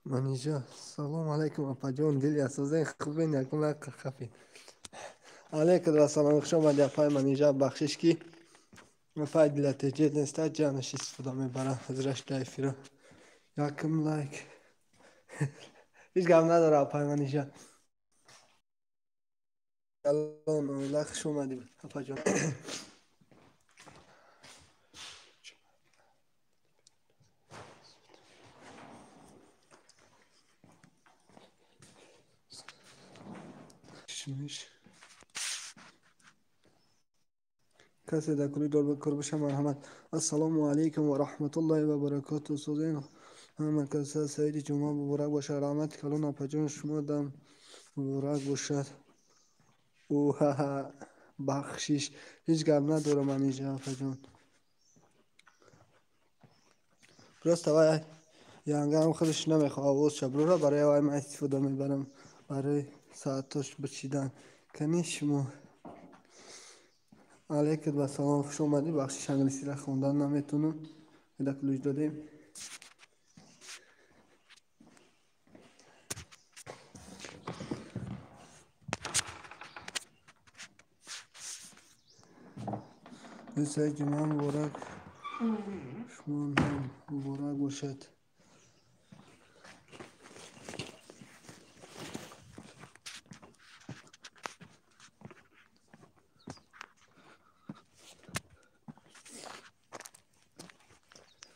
Манижа, салом алейкум, апаҷон, дили асозен хубен, якум лайк хафин. Алейкум ассалом, хуш омадӣ, апай Манижа, бахшиш ки апай Дила ТҶ неста, ҷанаш истифода мебарам, ҳазраш да эфира. Якум лайк. Ҳеҷ гап надора, апай Манижа. Салом, оила, хуш омадӣ, апаҷон. Касе дар коридор кор боша, марҳамат. Ассалому алайкум ва раҳматуллоҳи ва баракоту. Созен ҳама каса саиди ҷумъа муборак бошад. Раҳмати калон, апаҷон, шумо дам муборак бошад. Уҳаҳа, бахшиш, ҳеҷ гап надорам, Манижа апаҷон. Просто вай янгам худаш намехоҳад овозша бирора, барои вай ман истифода мебарам барои соатош бичидан. Кани шумо? Алейкум ассалом, хуш омадӣ. Бахшиш, англисиро хондан наметавонам. Эда ключ додем. Рӯзаи ҷумъа муборак, шумо ҳам муборак бошад.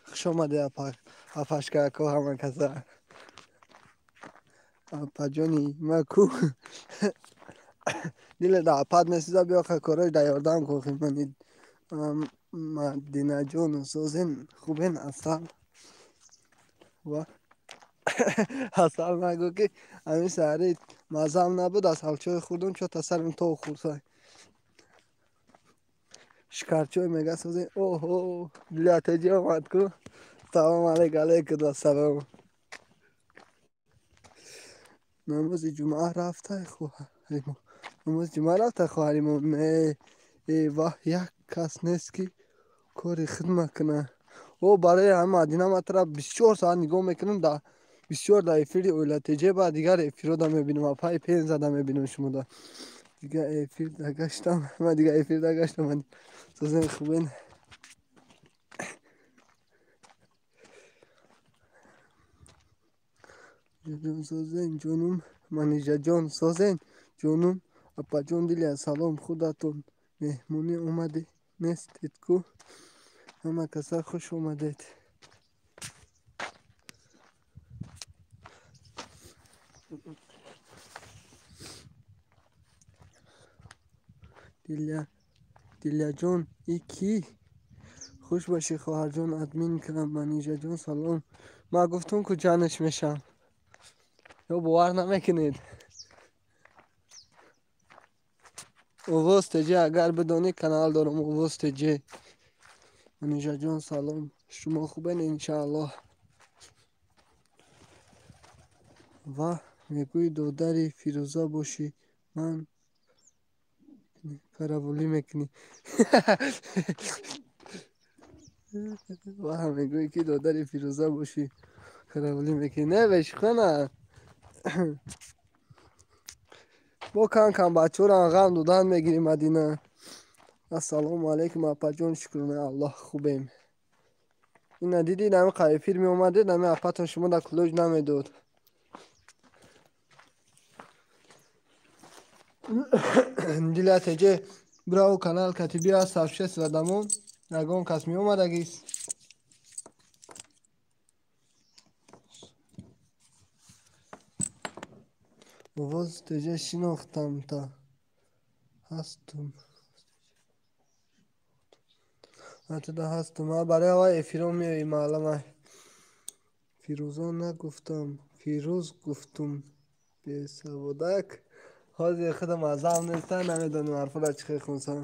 Хуш омадӣ, апашкако, ҳама каса. Апаҷони ма ку диле да апад месӯза, биё корои да ёрдам кун. Мани Мадинаҷон, созен хубен, асал ва асал нагӯ ки ҳамин саҳари маззам набуд, асалчой хӯрдум, чо сарим то хӯрсай. Шикарчой мега созен. Оҳо, дилатеҷи омад ку. Салом алейк, алейкум ассалом. Намози ҷумъа рафтай хоҳаримо? Намози ҷумъа рафтай хоҳаримо? Не, э ваҳ, як кас нест ки кори хидмат кунад. О, барои ҳама Мадина ман тура 24 соат нигоҳ мекунам, да бисёр дар эфири Оила ТҶ ба дигар эфирҳо мебинам, апаи Пензада мебинам шумода. Дигар эфир дагаштам, ман дигар эфир дагаштам. Созен хубен. Ҷон созен ҷонум, Манижаҷон созен ҷонум, апаҷон дили салом, худатон меҳмонӣ омадӣ нестед ку? Ҳама каса хуш омадед. Дилияҷон, и кӣ? Хуш бошӣ, хоҳарҷон, админ кунам. Манижаҷон салом. Ман гуфтум ку ҷанаш мешам. Ё бовар намекунед? Овоз ТҶ, агар бидонӣ канал дорам Овоз ТҶ. Манижаҷон салом. Шумо хубен иншааллоҳ. Ва мегӯӣ додари Фирӯза бошӣ, ман каравулӣ мекунӣ. Ва мегӯӣ ки додари Фирӯза бошӣ, каравулӣ мекунӣ. Не, бешухана. Бо кам кам бачаҳоро ғам додан мегирем, Мадина. Ассалому алайкум, апаҷон, шукрона Аллоҳ хубем. Ина дидӣ, нами эфир меомадед, нами апатон шумо дар кулоҷ намедод. Дила ТҶ бирав канал катиби аст, сообщество дамон, ягон кас меомадагист. Овоз ТҶ шинохтам та ҳастум. Туда ҳастум. Барои аввал эфиро меоӣ маълама. Фирӯза нагуфтам, Фирӯз гуфтум. Бесаводак. Ҳозир худам азам нестам, намедонам ҳарфҳоро чӣ хел хонсам.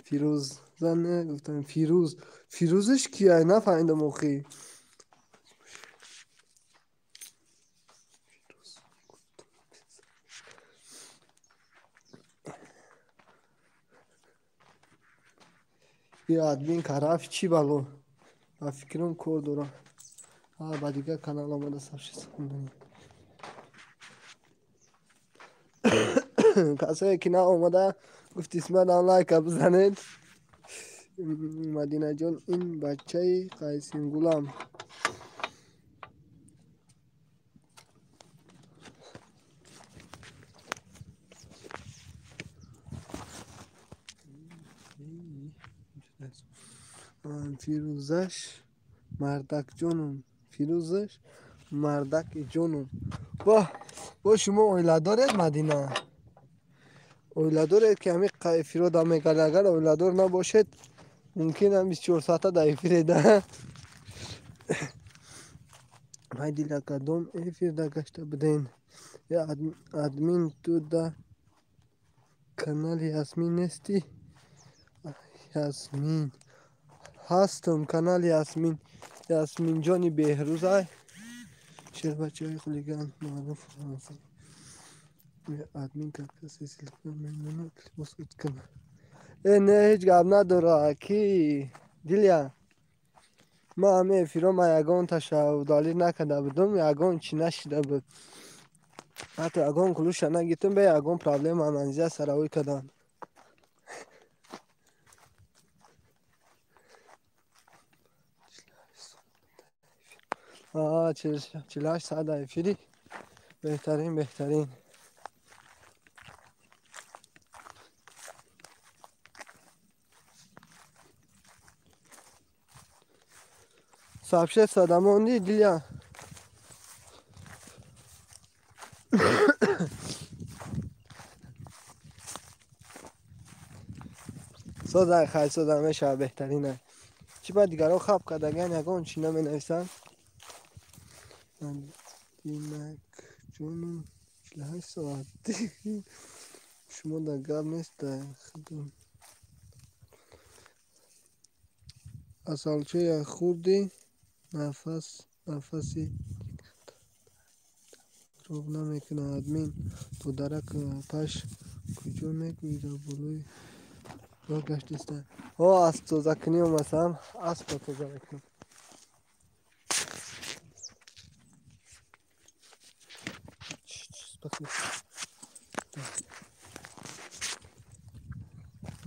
Фирӯза нагуфтам, Фирӯз. Фирӯзаш кия? Нафаҳмидам охӣ. Админ караф чӣ бало? Ба фикрам кор дорам. Ба дигар канал омада сообщество хонданӣ. Касое ки наомада, гуфти исмадам лайка бизанед. Мадинаҷон, ин бачаи Қайсингулам. Фирӯзаш мардакҷонум, Фирӯзаш мардаки ҷонум. Бо шумо оила доред, Мадина? Оила доред, ки ҳамин эфирода мегард? Агар оиладор набошед, мумкин ам 24 соата дар эфиреда. Майдила, кадом эфирда гашта буден? Я админ, ту да канали Ясмин нестӣ? Ясмин ҳастам, канали Ясмин, Ясминҷони Беҳрӯзай. Шербачаҳои хулиган маъруф. Админ касе ссылка мемонад, либос кунад. Э, не, ҳеҷ гап надора, ки Дилия. Ман ҳамин эфиро ман ягон ташаввудалӣ накарда будум, ягон чӣ нашида буд. Ҳатто ягон кулуша нагирифтум, бе ягон проблема манзила саравӣ кардам. 48 соат дар эфири. Беҳтарин, беҳтарин. Сообщество да монди, Дилия? Созай, хай, соза мешава, беҳтарина. Чӣ ба дигарон хаб кардагиан, ягон чӣ наменависанд? Мадинакҷонум, 48 соат шумо дар гап нест, худум. Асалчоя хӯрдӣ, нафас нафаси роб намекунад. Админ додарак паш куҷо мегӯӣ, дар болои роҳ гаштиста? Ҳо, асп тозакунӣ омадам, аспро тоза мекунам.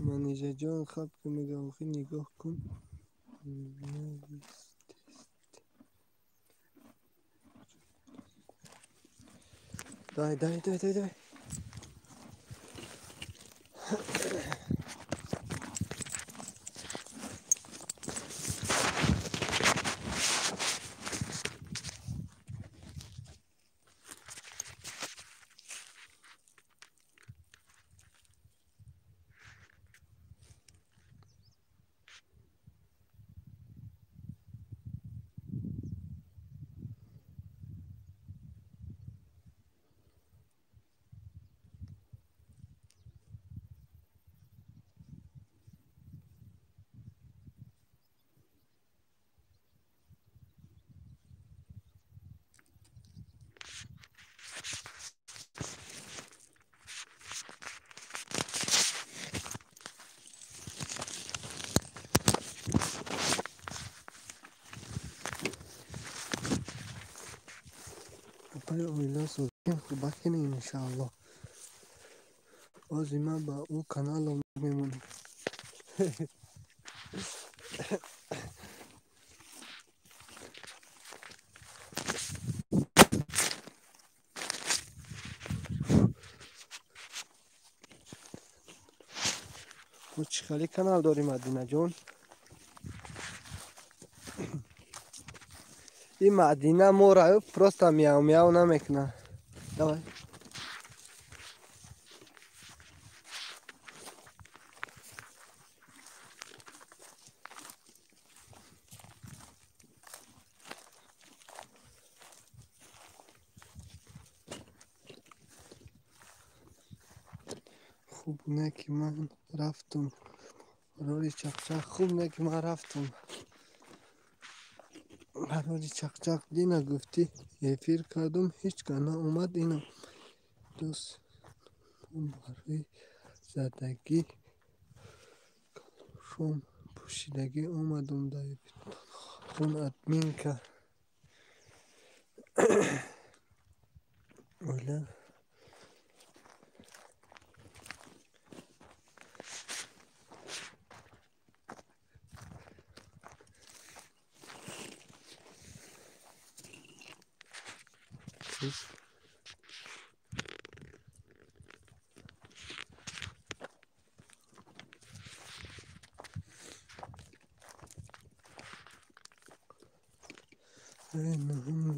Манижаҷон, хаб ки мега, охир нигоҳ кун. Давай, давай, давай, давай, давай. Апаи оила созем, хубак кунем, иншаалло. Ози ман ба ӯ канал мемонам. Мо чӣ хеле канал дорем, Мадинаҷон? Ин Мадина мора просто мяу мяу намекунад. Давай. Хуб не, ки ман рафтум. Роли чақчақ, хуб не, ки ман рафтум. Барои чақчақ дина гуфтӣ, эфир кардум, ҳеҷ кас наомад. Инам дӯст барои задагӣ шом пӯшидагӣ омадум дар эфир. Админка. Оила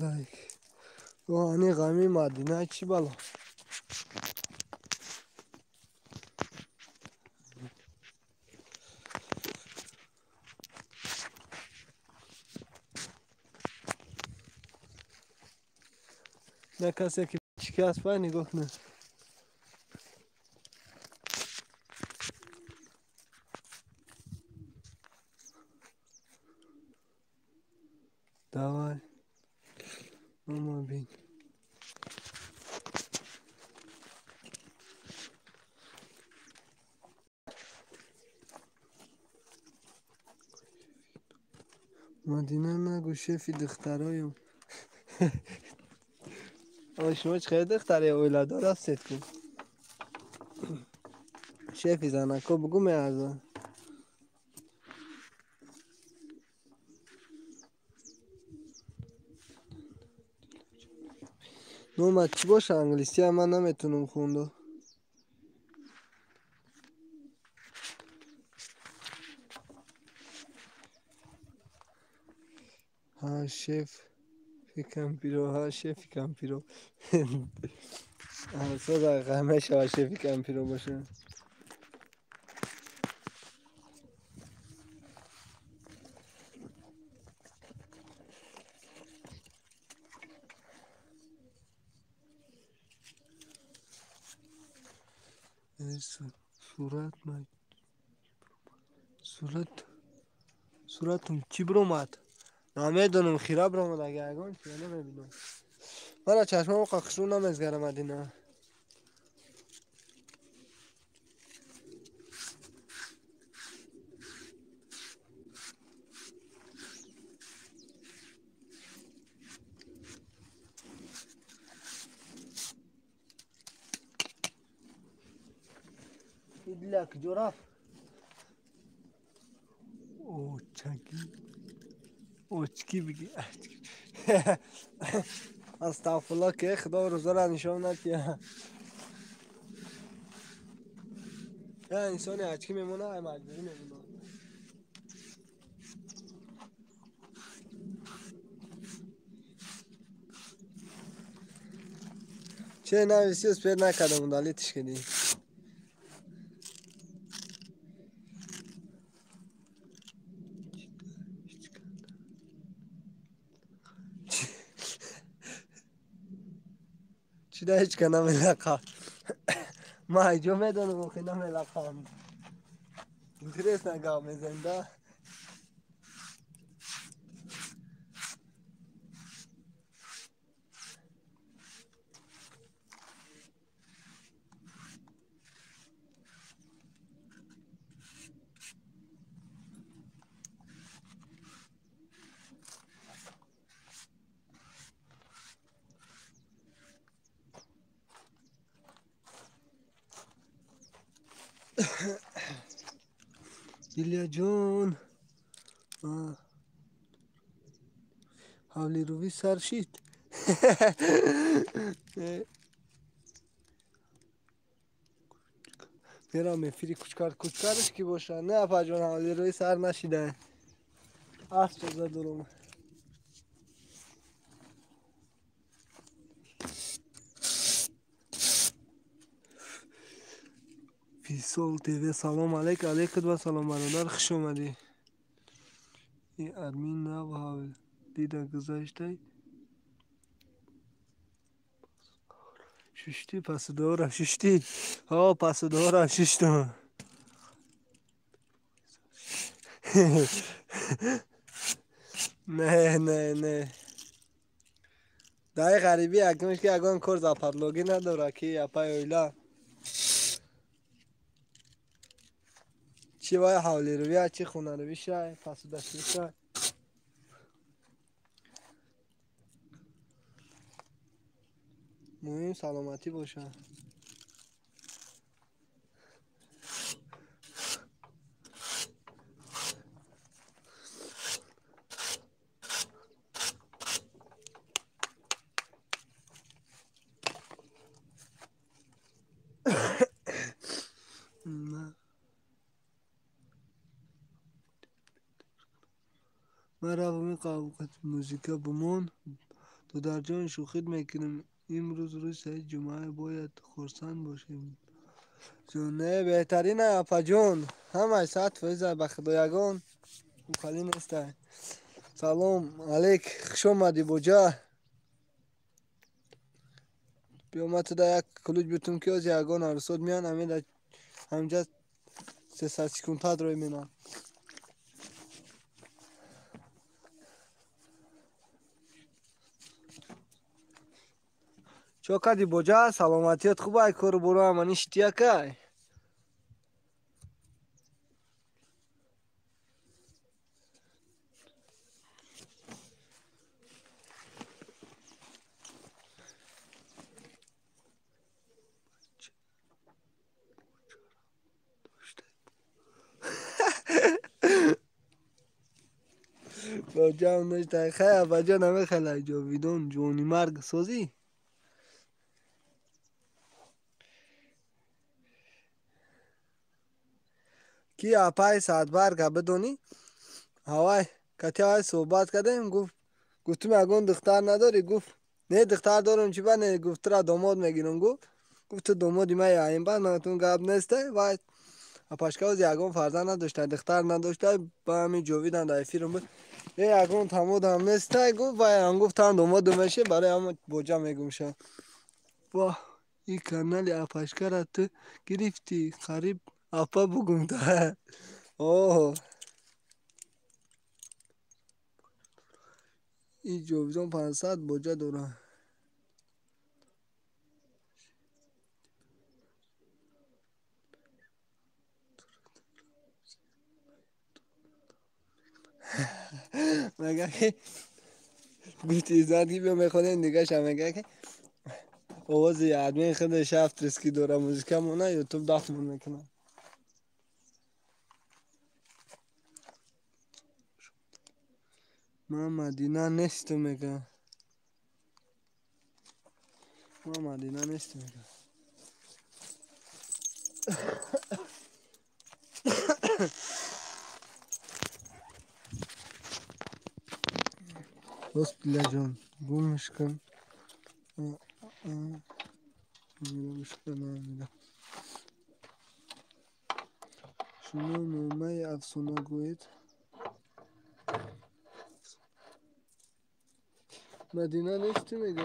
лайк. Ани ғами Мадина чӣ бало? На касе ки чӣ аст, вай нигоҳ кунед. Давай. Мама бин. Мадина нагу шефи духтароюм. Шумо чӣ хеле духтари оиладор ҳастед ку? Шефи занако бугу меарзад. Номад чӣ боша англисия ман наметунам хунду. Ҳа шеф кампиро, ҳа шефи кампиро. Соза мешава шефи кампиро боша. Сурат сурат суратум чӣ биромад? Намедонам, хира биромад, ага ягон чи намебинам. Мара чашмам қақшрӯ намезгарам Мадина. Идля куҷо рафт? Очаги. Очки биги. Астағфируллоҳ, ки худо рӯзаро нишон надиҳад. Я инсони очки мемона, ай маҷбурӣ мемона. Че нависи успел накардам, удалить кардӣ. Чида ҳеҷ ка намелақа. Ман айҷо медонам, охи намелақам. Интересно гап мезанем, да? Дилияҷон, ҳавлирувӣ сар шид. Мерам эфири кучкар, кучкарш ки бошад? Не, апаҷон, ҳавлирувӣ сар нашида. Асп задурум. Фисол ТВ салом алейк, алейкум ва салом бародар, хуш омадӣ. И админ нав ҳавл дида гузаштай. Шуштӣ пасудора шуштӣ. Ҳо пасудора шуштам. Не, не, не. Даи ғарибӣ якумш ки ягон кор западлогӣ надора ки апай оила. Чӣ вай ҳавлирувия, чӣ хонарувӣ шай, пасудашӯ шай. Муҳим саломатӣ бошад. Ман равам музика бимон. Додарҷон, шӯхӣ мекунем. Имрӯз рӯзи саиди ҷумъа, бояд хурсанд бошем. Не, беҳтарин апаҷон. Ҳамаи 100% ба худо ягон мухаллӣ нестай. Салом алейк, хуш омадӣ боҷа. Биё ман туда як ключ битум, ки ози ягон арӯсот меян, ҳаминҷа 300 секундтат рой менам. Чо кардӣ боҷа? Саломатият хуб ай, кору боро ҳама ништи якай? Боҷаам ништай. Хай абаҷа намехелай ҷовидон ҷони марг созӣ? Ки апаи Саадбарга бидонӣ? Ҳавай кати ҳавай суҳбат кардем, гуфт, гуфтум ягон духтар надорӣ? Гуфт не, духтар дорам, чи ба не? Гуфт тура домод мегирам, гуфт. Гуфт ту домоди ман яин ба ман гап нестай. Вай апашка ози ягон фарзанд надошта, духтар надошта, ба ҳамин ҷовидан дар эфирам буд. Э ягон тамодам нестай, гуфт, вай ҳам гуфт тан домоду меши, барои ҳама боҷа мегумша. Воҳ, ин канали апашкара ту гирифтӣ, қариб апа бугум та. Оҳ. Ин ҷовидон 500 боҷа дорад. Мега ки гуфти иззат ки биё мехонем, дигаша мега ки овози админ худаш авторский дора, музика мона ютуб дафтмон мекунад. Ман Мадина нестам, мега. Ман Мадина нестам, мега. Господи, гумш кун. Шумо номаи афсона гӯед. Мадина нестӣ, мега.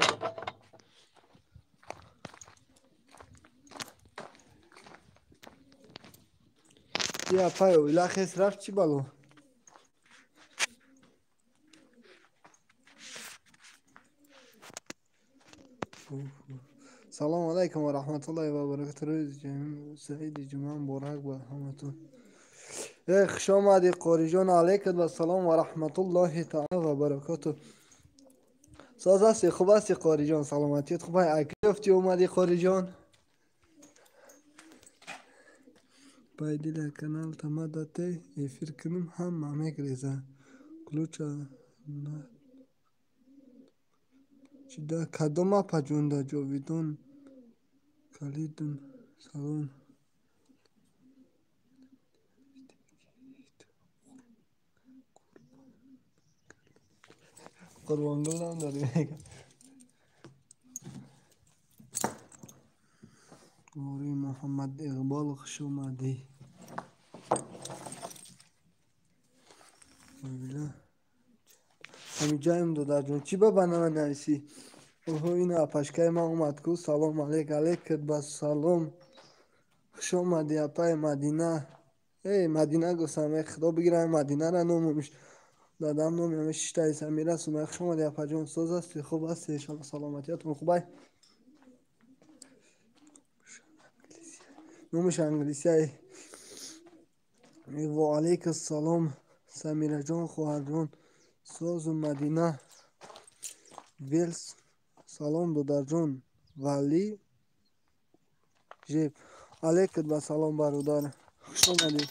Я апай оила хес рафт, чӣ бало? Салом алайкум ва раҳматуллоҳи ва баракатуҳ. Рӯзи саиди ҷумъа муборак ба ҳаматон. Э, хуш омадӣ қориҷон, алайкум ассалом ва раҳматуллоҳи таала ва баракатуҳ. Соз ҳастӣ, хуб ҳастӣ қориҷон, саломатият хуб ай? Ки омадӣ қориҷон? Байдила канал тамадате эфир кунем, ҳама мегреза. Ключа на чида кадом апаҷонда ҷовидон калидум салом. Қурбонгулам дорӣ мега. Қори Муҳаммад Иқбол, хуш омадӣ. Ҳамиҷаем додарҷон, чӣ ба ба ман нависӣ? Оҳо, ина апашкаи ман омад ку. Салом алейк, алейкат ба салом. Хуш омадӣ апаи Мадина. Эй, Мадина гуфтам, э худо бигирам Мадинара номумш. Дадам номи ҳаме шиштаи Самира Сумай. Хуш омадӣ апаҷон, соз ҳастӣ, хуб ҳастӣ, иншалло саломатиятон хуб ай. Номаш англисиай. Ва алейк ассалом Самираҷон, хоҳарҷон. Созу Мадина. Велс. Салом додарҷон. Вали Жеб. Алейкум ба салом, бародар. Хуш омадед.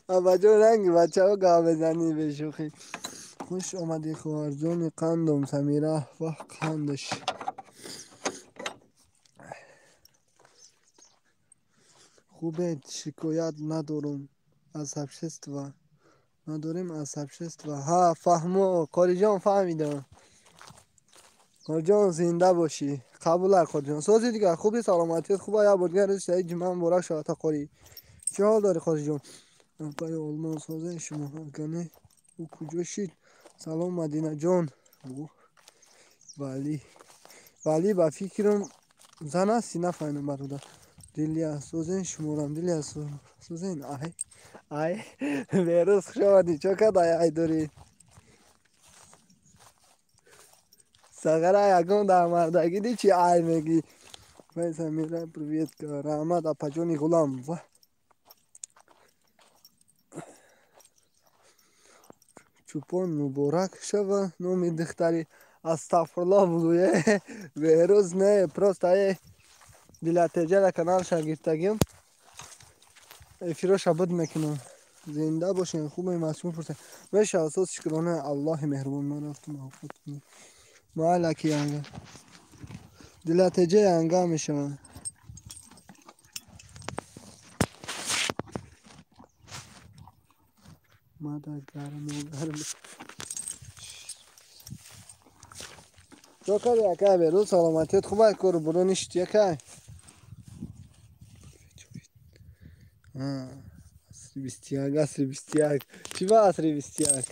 Абаҷон, ранги бачаҳо гап мезанӣ бешӯхӣ. Хуш омадӣ, хоҳарҷони қандум Самира. Ваҳ, қандаш. Хубед, шикоят надорум аз сообщества. Надорем аз сообщества. Ҳа, фаҳмо, Қориҷон, фаҳмидам. Қориҷон, зинда бошӣ. Қабула, Қориҷон. Сози дигар, хуби, саломатият хуба, як бор дигар рӯзи саид ҷумъа муборак шавад, Қори. Чӣ ҳол дорӣ, Қориҷон? Апаи Олмон, созен шумо, агане ӯ куҷо шид? Салом, Мадинаҷон. Валӣ. Валӣ, ба фикрам, зан ҳасти, нафаҳмидам, бародар. Дилия, созен шуморам, Дилия, созен. Ай. Ай, Берӯз, хуш омадӣ. Чо кадай ай дорӣ? Сағара ягон дар мардагӣ ди чи ай мегӣ? Вай, Самира, привет. Раҳмат, апаҷони ғулам. Ва. Чӯпон муборак шава, номи духтари. Астағфируллоҳ бугӯе. Беҳрӯз, не, просто дилатеҷа каналша гирифтагим. Эфироша буд мекунам. Зинда бошем, хубем, аз шумо пурсем. Мешавад, соз, шукрона Аллоҳи меҳрубон. Ман рафтам авқот кунам. Маалаки янга. Дилатеҷа янга мешавад. Мада гармо гарм. Чо кардӣ, акай Берӯз, саломатият хуб, кору буро ништи, акай? Асри 21, асри 21. Чӣ ба асри 21?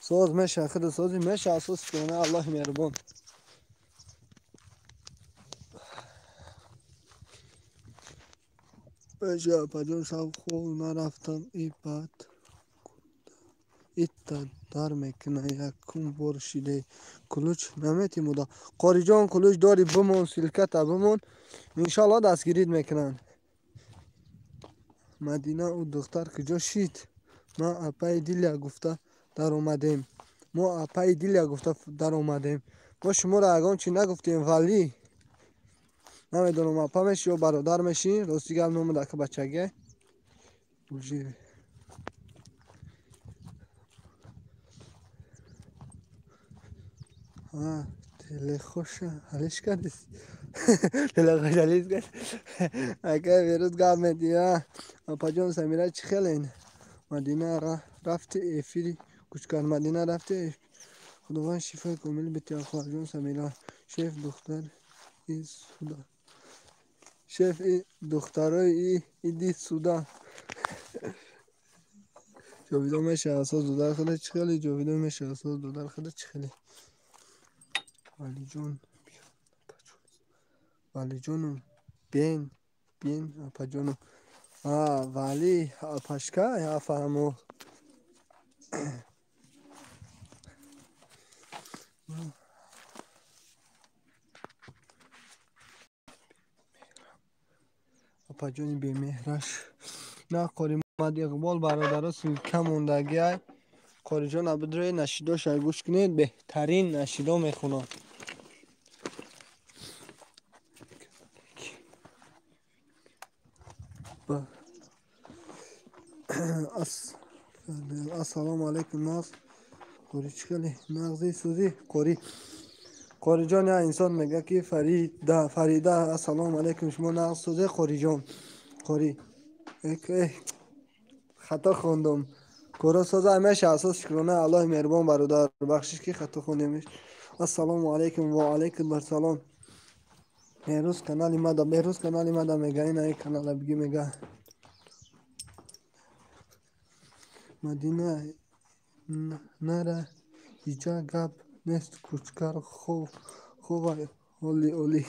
Соз меша, худ сози меша, асос шукрона Аллоҳи меҳрубон. Меша, апаҷон, шаб хоб нарафтам, и баъд итта дар мекуна, якум бор шиде. Кулуч наметимуда. Қориҷон, кулуч дори, бимон, ссылка та бимон. Иншаллоҳ дастгирит мекунанд. Мадина, ӯ духтар куҷо шид? Ман апаи Дилия гуфта даромадем. Мо апаи Дилия гуфта даромадем. Мо шуморо ягон чӣ нагуфтем, валӣ. Намедонам, апа мешӣ ё бародар мешӣ, рости гап номи дака бачаге. Уже. А, телехоша ҳалиш кардис? Телехош ҳалиш кард. Акай Берӯз, гап медиҳ, апаҷон Самира, чӣ хелен? Мадина рафти эфири кучкар. Мадина рафти. Худованд шифои комил битиҳад, хоҳарҷон Самира. Шеф духтар и суда. Шеф и духтарои иди суда. Ҷовидон мешавад, соз, додар худа чӣ хеле? Ҷовидон мешавад, соз, додар худа чӣ хеле? Валиҷон, Валиҷоном, бен, бен, апаҷоном. А, Вали, апашка, я фаҳмо. Апаҷони бемеҳраш. На, Қори Муҳаммад Иқбол, бародаро, ссылка мондагиай. Қориҷон, абудрои нашидоша гӯш кунед, беҳтарин нашидо мехонад. Ассалому алайкум, нағз. Қори, чӣ хеле? Нағзи, сӯзи, Қори. Қориҷон, як инсон мега ки Фарида, Фарида, ассалому алайкум, шумо нағз, сӯзе, Қориҷон. Қори. Хато хондум. Коро соза меша, асос, шукрона Аллоҳи меҳрубон, бародар. Бахшиш ки хато хондем. Ассалому алайкум, ва алайкум ассалом. Беҳрӯз канали мада, Беҳрӯз канали мада мега, ина ин канала биги мега. Мадина, нара, иҷа гап нест, кучкар хоб хоба оли оли.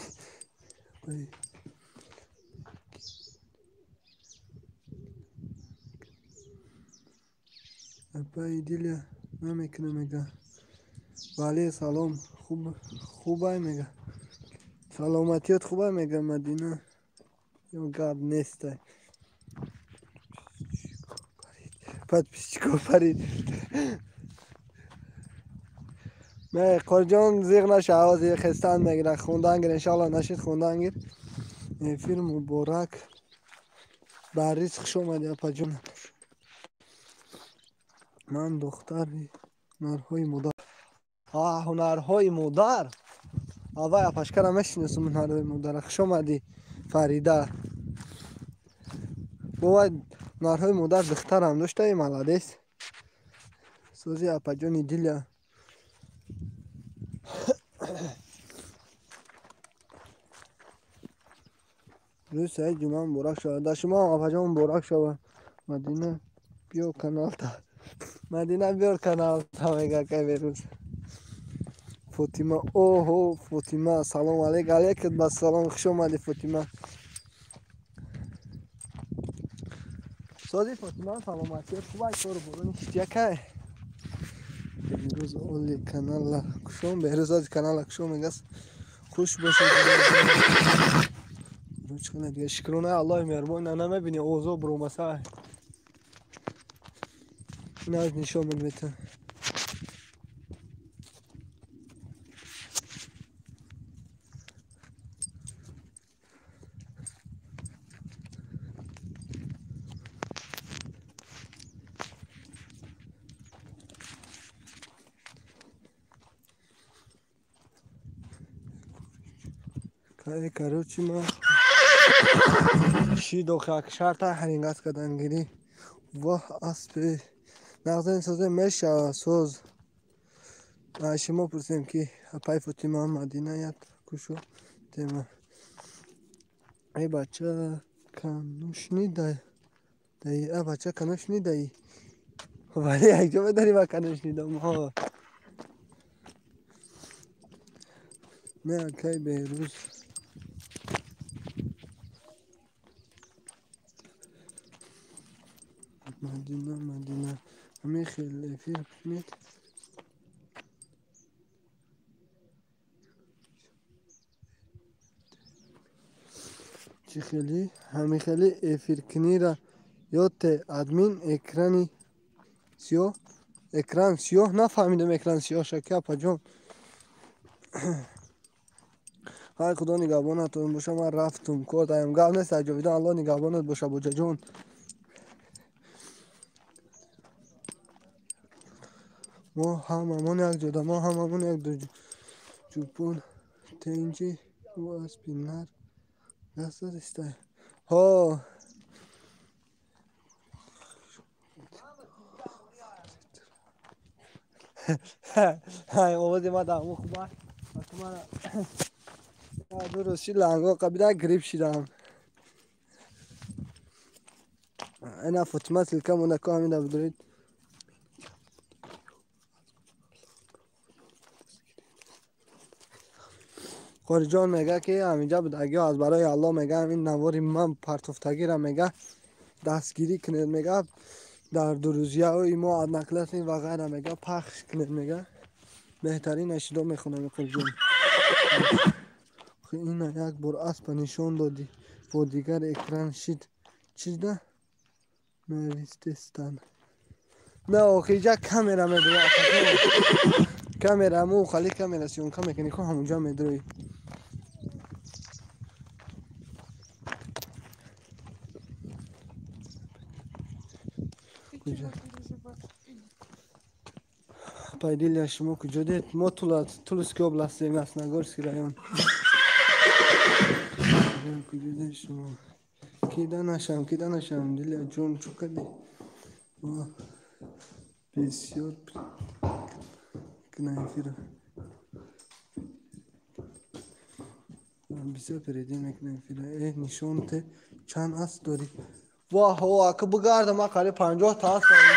Апаи Дилия намекуна мега. Вале салом, хуб хубай мега. Саломатият хубай мега, Мадина. Ё гап нестай. Подписчико парид. Не, Қорҷон зиғ наша, овози хестан мегира, хондан гир, иншалло нашид хондан гир. Эфир муборак. Барис хуш омадӣ апаҷон. Ман духтари ҳунарҳои модар. Ҳунарҳои модар. Аввай апашкара мешиносам ҳунарҳои модара. Хуш омадӣ Фарида. Бовай ҳунарҳои модар духтарам доштаи маладес. Сози апаҷони диля. Рӯзи саид ҷумъа муборак шавад. Дар шумо ҳам апаҷон муборак шавад. Мадина биё каналта. Мадина биёр каналта мега кай Берӯз. Фотима оҳо Фотима салом алейк алейкум ба салом хуш омадӣ Фотима. Сози Фотима саломатӣ хубай кору борони шитякай. Беҳрӯз оли канала кушом Беҳрӯз оли канала кушом мегас хуш бошед. Шукрона Аллоҳи меҳрубон на намебини овозо буромаса. Иназ нишон медиҳам. Короче, ма шидо шарта ҳарингас кадангирӣ. Воҳ аспи нағзани созе мешава соз. Шумо пурсем ки апай Фотима Мадина як кушу тема. Эй бача канушни дай. А бача канушни дай. Вале якҷо медари ба канушни дам. Ҳо. Не акай Беҳрӯз. Мадина Мадина ҳамин хел эфир кунед. Чӣ хели ҳамин хели эфиркунира ёд те админ экрани сиёҳ экран сиёҳ нафаҳмидам экран сиёҳ шаки апаҷон. Ҳай худо нигаҳбонатон боша ман рафтум кор даем гап нест ҷовидон Аллоҳ нигаҳбонат боша боҷаҷон. Мо ҳамамон як ҷода мо ҳамамон як ҷупон тенҷи ӯ аспи нар даст додистай. Ҳо ҳай овози ма даҳмо хуба дуруст ши ланго қабида грип шидам. Ина Фотима силка монда ко ҳамина бидоред. Қориҷон мега ки ҳаминҷа будагиҳо аз барои Аллоҳ мега ҳамин навори ман партофтагиро мега дастгирӣ кунед мега дар дурузияҳои мо одноклассник ва ғайра мега пахш кунед мега беҳтарин ашидо мехонам Қориҷон. Ина як бор аспа нишон додӣ бо дигар экран шид чида навистестан. На охиҷа камера медура камера мо хали камера съёмка мекунӣ ко ҳамонҷа медурӣ. Пайдилия шумо куҷо дед? Мо Туловский областем, Ясногорский район. Куҷо дед шумо? Кида нашам, кида нашам, Дилия ҷон чӯ кардӣ? Бисёр эфира. Бисёр передӣ мекунам эфира. Э нишон те чанд асп дорӣ? Воҳ, ака бигарда ман қариб 50 та асп дорам.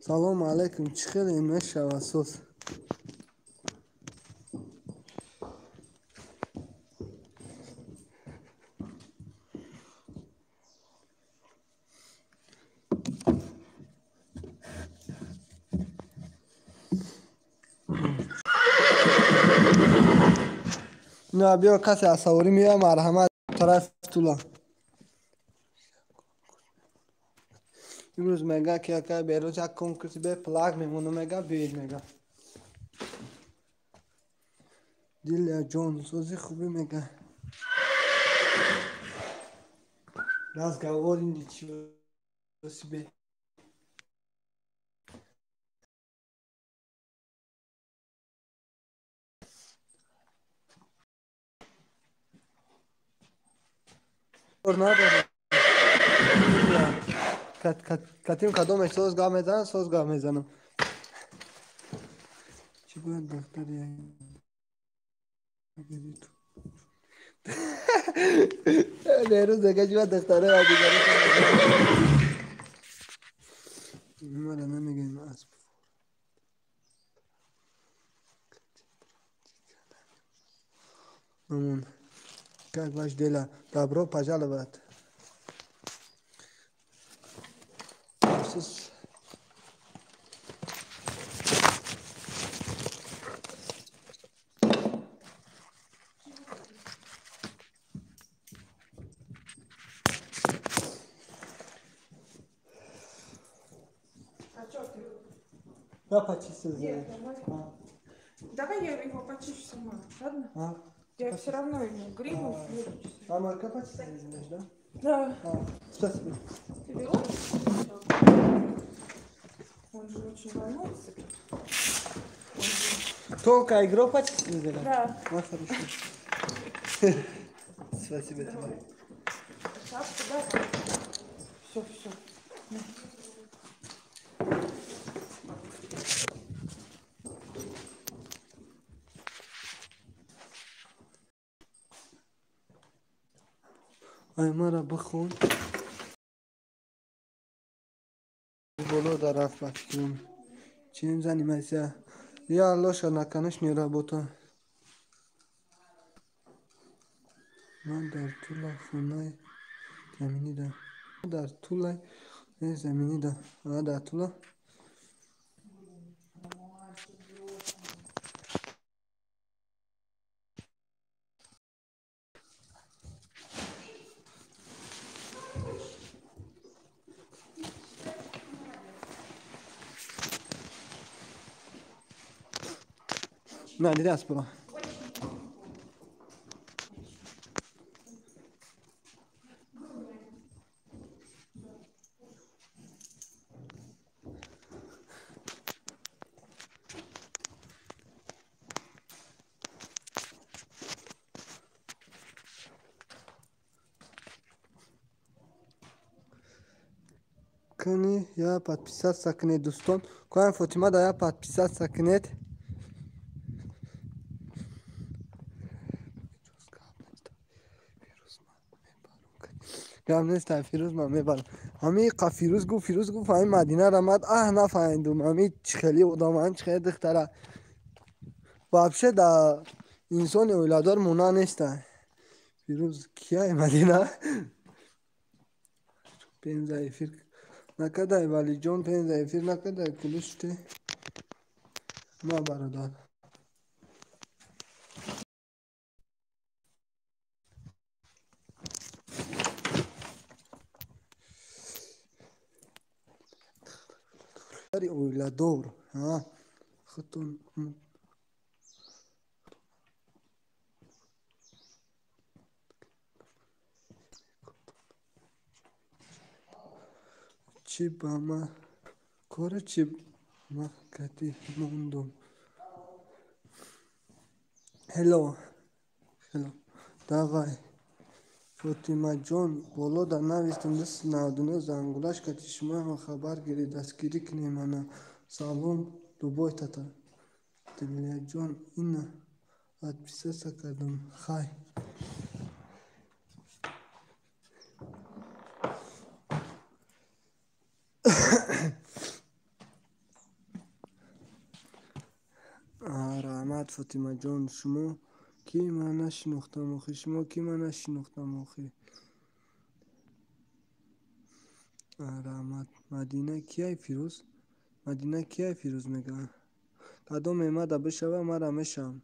Салом алейкум, чӣ хеле мешава соз? На биё касе аз саворӣ меояд марҳамат тарафи Тула. Имрӯз мега ки ака Бероз як конкурси бе плаг мемонам, мега биёед мега. Дилия ҷон, сози хубӣ мега. Разговор ничего себе. Надорад. Катим кадоме соз гап мезанам, соз гап мезанам. Чӣ бояд духтари Берӯз мега чӣ бояд духтари дигари мара намегӯем аз Мамон. Как ваш дела? Добро пожаловать. А что ты? Я почистил. Нет, давай. Давай я его почищу сама, ладно? А? Я все равно ему гривну буду. А марка почистил, да? Да. А, спасибо. Тебе он же очень волнуется. Только игру почистил, да? Да. А, хорошо. Спасибо тебе. Шапку, да? Все, все. Ай, мара бихон. Боло дар рафт ба фикрам. Чем занимайся? Я Алёша на конюшне работаю. Ман дар Тула хонаи заминӣ да. Дар Тулаи заминӣ да. А дар Тула? На, диаспора. Кани я подписаться кунед, дӯстон. Коям Фотима да я подписаться кунед. Гап нест, Фирӯз ман мебарам. Ҳамин қа Фирӯз гуфт, Фирӯз гуфт, ҳамин Мадина рамад, аҳ нафаҳмидум, ҳамин чӣ хели одам, ҳамин чӣ хели духтара. Вообще да инсони оиладор мона неста. Фирӯз кияй Мадина? Пенза эфир накардай, Валиҷон, пенза эфир накардай, кулиш те. Ма бародар. Оиладор, худтон чӣ ба ма кори чӣ ма кати мондум. Hello, hello. Давай. Фотимаҷон, боло да навистам 299 зангулаш кати шумоам хабар гирӣ, дастгирӣ кунем ана. Салом, Дубой тата. Дилияҷон, ина подписаться кардам. Хай. Раҳмат, Фотимаҷон, шумо ки ман нашинохтам охи, шумо ки ман нашинохтам охи. Раҳмат. Мадина кияй Фирӯз? Мадина кияй Фирӯз мега? Кадом мемада бишава, мара мешавам.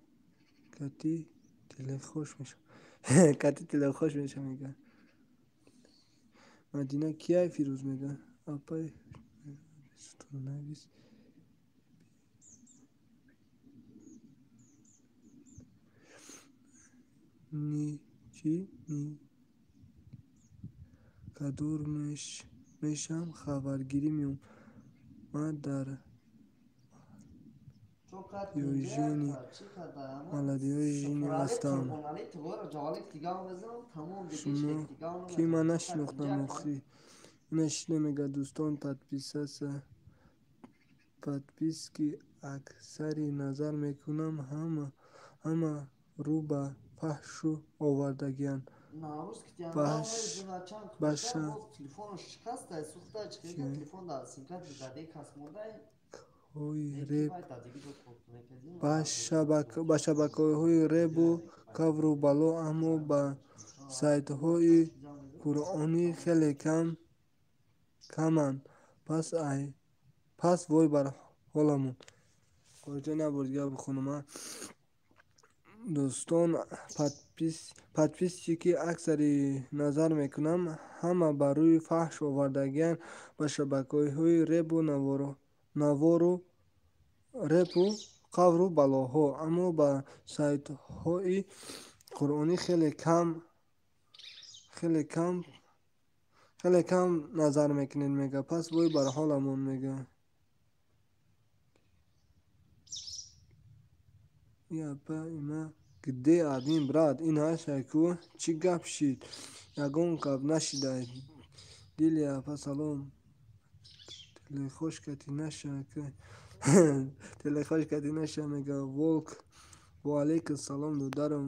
Кати телехош мешавам. Кати телехош мешавам мега. Мадина кияй Фирӯз мега? Апай навис. Ни чӣ ни кадур мешам хабаргирӣ меом. Ман дар молодёжни ҳастам. Шумо ки ман нашинохтам охи. Ина шине мега дӯстон подписаться подписки аксари назар мекунам ҳама рӯ ба фаҳшу овардагианд. Ба шабакаҳои ребу кавру бало, аммо ба сайтҳои қуръонӣ хеле каманд. Пас вой бар ҳоламон. Қориҷон як бор дигар бихонам. Дӯстон подписчики аксари назар мекунам ҳама ба рӯи фаҳш овардагианд. Ба шабакаҳои ребу навору репу қавру балоҳо, аммо ба сайтҳои қуръонӣ хеле кам назар мекунед мега. Пас вой бар ҳоламон мега. Апа има где админ брат ин ҳаша ку чӣ гап шид? Ягон гап нашидай. Дили апа салом. Телехош кати наша телехош кати наша мега. Волк ва алейкум салом додарам.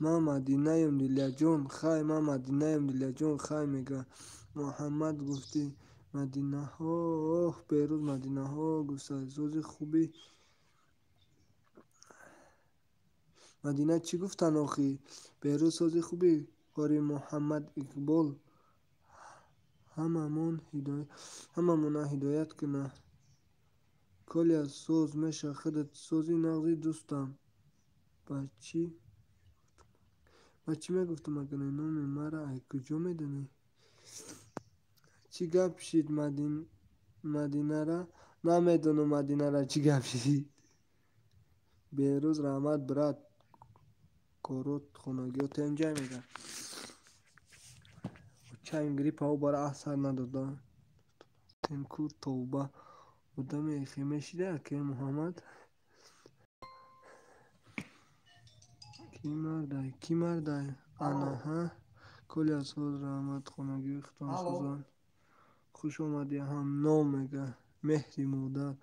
Ман Мадинаем Дилияҷон хай, ман Мадинаем Дилияҷон хай мега. Муҳаммад гуфти Мадинаҳо оҳ Берӯз Мадинаҳо гуфта сози хуби Мадина чӣ гуфтан охи? Берӯз сози хуби қори Муҳаммад Иқбол ҳамамона ҳидоят куна. Коля соз меша худат сози нағзи дӯстам. Ба чӣ мегуфтам агар номи мара ай куҷо медонӣ? Чӣ гап шид Мадинара? Намедонам Мадинара чӣ гап шид. Берӯз раҳмат брат. Корот хонагиҳо тенҷай мега. Чайм гриппао бара асар надода. Тенку тавба. Одаме хе мешида аке Муҳаммад? Ки мардай? Ки мардай? Анаҳа. Коля соз раҳмат хонагиҳои худтон созанд. Хуш омадӣ ҳамном мега. Меҳри модар.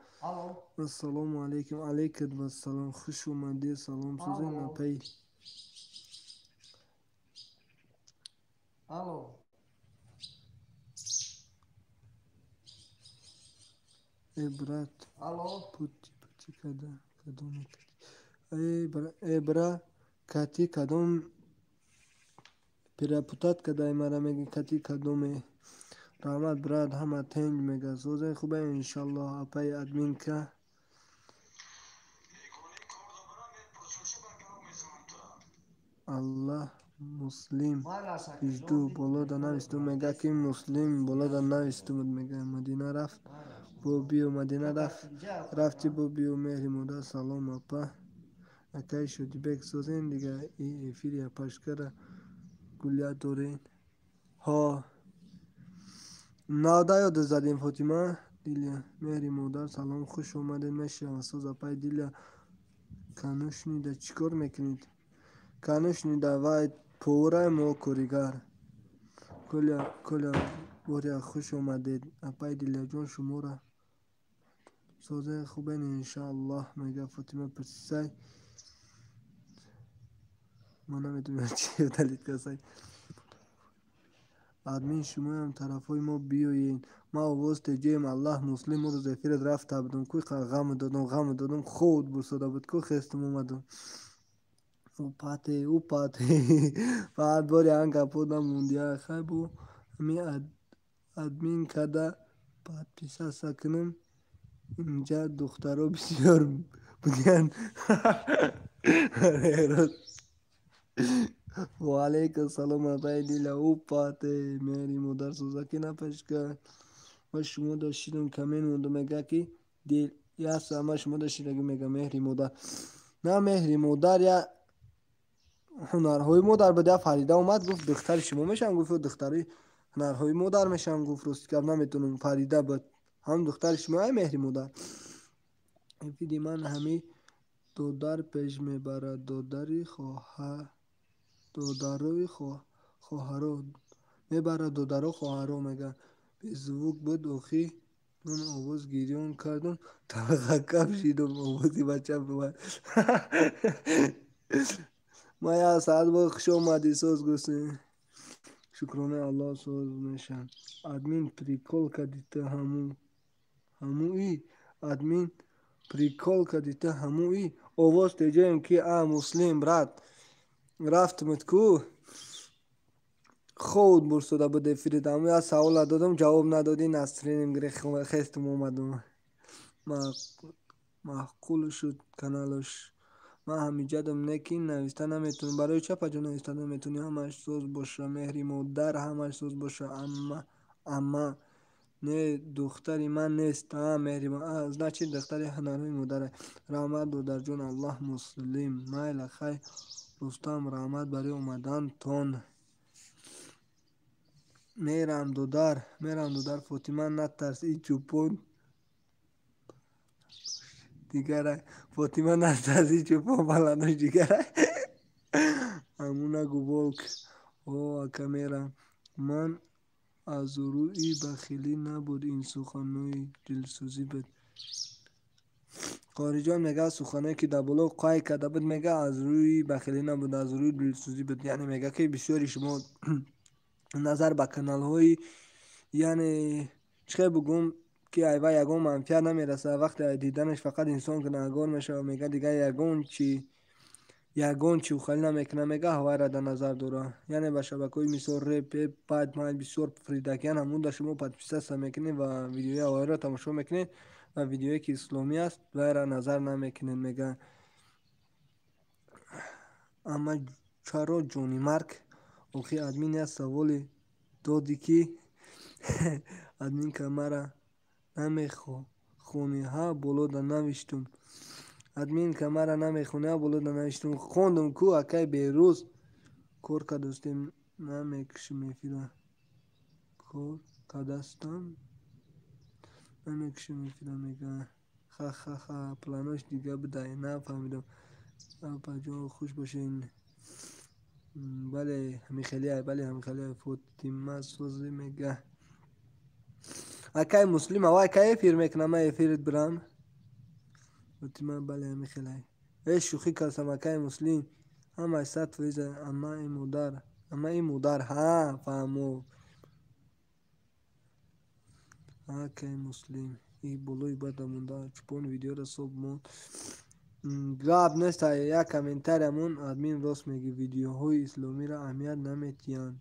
Ассалому алайкум. Алайкат вассалом. Хуш омадӣ. Салом созен апай. Э брат. Пути пути када кадоме кати. Э бра кати кадом перепутат кадай мара меги кати кадоме. Раҳмат брат ҳама тенҷ мега. Созен хубе иншаллоҳ апай админка. Аллаҳ муслим ижду болода нависту мега ки муслим болода нависту мега. Мадина рафт бо биё Мадина рафт рафти бо биё меҳри модар салом апа. Акай Шодибек созен дига и эфири апашкара гулия дорен. Ҳо навда ёд задем Фотима. Дилия меҳри модар салом хуш омадед мешава соз апай Дилия. Канушнида чӣ кор мекунед? Канушнида вай поварай мо коригар. Коля Коля боря хуш омадед апай Дилияҷон шумора созен хубен иншааллоҳ мега. Фотима пурсисай ман намедонам чи далид касай. Админ шумоям тарафҳои мо биёед. Ман овоз теҷоем Аллаҳ муслим рӯз эфират рафта будам. Куй ғам додам худ бурсода буд. Ку хестум омадам. Упате упате. Баъд бори ан гапо намондия. Хай бо ҳами админ када подписаться кунам. Инҷа духтаро бисёр будиянд. Ва алайкум салом, апаи Дила. Упате меҳри модар сӯзаки напашка. Ма шумо дошидам коммент монда, мега ки дил яса, ма шумо дошидаги, мега меҳри модар. На, меҳри модар я ҳунарҳои модар буд. Я Фарида омад, гуфт, духтари шумо мешавам, гуфт, духтари ҳунарҳои модар мешавам, гуфт. Рости гап, наметонам, Фарида буд, ҳам духтари шумо ай меҳри модар. Эфири ман ҳами додар пеш мебарад, додари хоҳар, додарои хоҳаро мебарад, додаро хоҳаро мега. Беззвук буд охи, ман овоз гирён кардам, талғакап шидам, овози бача бувад. Ма як саат бо хуш омадӣ, соз гуфтем. Шукронаи Аллоҳ, соз мешавам. Админ, прикол кади ту ҳамуи? Админ, прикол кади ту ҳамуи? Овоз теҷоем ки а муслим брат рафтмуд ку ход бурсода буд эфирит. Ҳаму як савола додам, ҷавоб надодӣ, настроением гирифт, хестум омадум. Маъқул шуд каналаш. Ман ҳамиҷадам, не ки нависта наметавонам. Барои чӣ, апаҷон, нависта наметавонӣ? Ҳамаш соз боша, меҳри модар, ҳамаш соз боша. Амма, амма не, духтари ман нест. А меҳри, значит, духтари ҳунарҳои модаре. Раҳмат, додарҷон, Аллоҳ муслим. Майла, хай, Рустам, раҳмат барои омадантон. Мерам, додар, мерам, додар. Фотима, натарс, и чӯпон дигарай. Фотима, натарс, и чӯпон баландош дигарай. Ҳамуна гу, волк. О, ака, мерам. Ман аз рӯи бахилӣ набуд, ин суханои дилсӯзӣ буд. Қориҷон мега, суханое ки дар боло қайд карда буд, мега, аз рӯи бахилӣ набуд, аз рӯи дилсӯзӣ буд. Яъне мега ки бисёри шумо назар ба каналҳои, яъне чӣ хел бугум, ки айва ягон манфиат намерасад, вақте диданаш фақат инсон гунаҳгор мешавад, мега, дигар ягон чи, ягон чи ухалӣ намекунад, мега, ҳавайра дар назар дорад. Яъне ба шабакаҳои мисол реп, бад май бисёр фридакиян, ҳамун шумо подписаться мекунед ва видеои ҳавайро тамошо мекунед ва видеое ки исломӣ аст, вайра назар намекунед, мега. Амма чаро ҷони марг? Охи, админ, як саволе додӣ ки админка мара намехонӣ, ҳа, болода навиштум. Админка мара намехонӣ, ҳа, болода навиштум. Хондум ку, акай Берӯз, кор кардастем, намекушем эфира. Кор кардастам, намекушем эфира, мега. Ха-ха-ха, планош дига будай, нафаҳмидам. Апаҷон, хуш бошед. Бале, ҳамихелия, бале, ҳамихелия. Фотима созе, мега. Акай Муслим, авай кай эфир мекунам, ман эфирит бирам? Фотима, бале, ҳамихелай. Э, шӯхӣ кардам, акай Муслим, ҳамаш 100%. Амаи модар, амаи модар, ҳа, фаҳмо. Акай Муслим, и болои бада монда, чӯпон видеоро соб монд. Гап нест, як комментариямон. Админ, рост мегӯ, видеоҳои исломиро аҳамият наметиҳанд.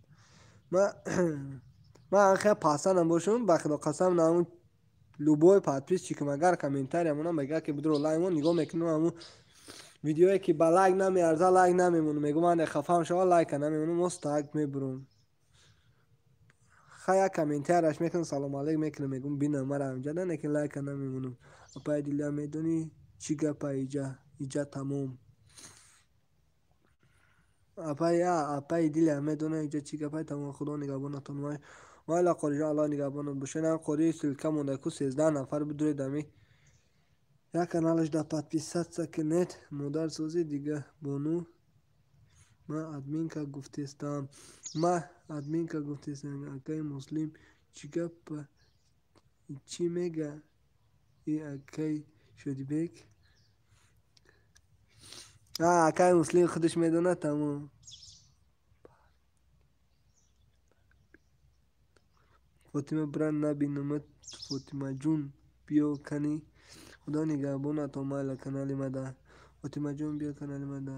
Ман хеле пасандам бошам, ба худо қасам, на ҳамун любой подписчикам агар комментариямона мега ки будро лайк мон, нигоҳ мекунам, ҳамун видеое ки ба лайк намеарза, лайк намемонам. Мегӯм, ане хафам шава, лайка намемонам, остак мебурам. Хай, як комментарияш мекунам, салом алейк мекунам, мегӯм, бинам мара ҳамҷа, лекин лайка намемонам. Апаи Дила, медонӣ чӣ гапа? Иҷа, иҷа тамом. Апаи Диля медона, иҷа чӣ гапай, тамом. Худо нигаҳбонатон. Майла, қориҷон, Аллоҳ нигаҳбонат бошед. Ам қори ссылка монда ку, 13 нафар бидуред, ами як каналаш да подписаться кунед. Модарсозӣ дига бону. Ман админка гуфтестам, ма админка гуфтестам. Акаи Муслим, чӣ гапа, чӣ мега и акаи Шодибек? Акаи Муслим худаш медонад, тамом. Фотима, брат, набинамат. Фотимаҷун, биё кани. Худо нигаҳбонатон. Майла, канали мада. Фотимаҷон, биё канали мада.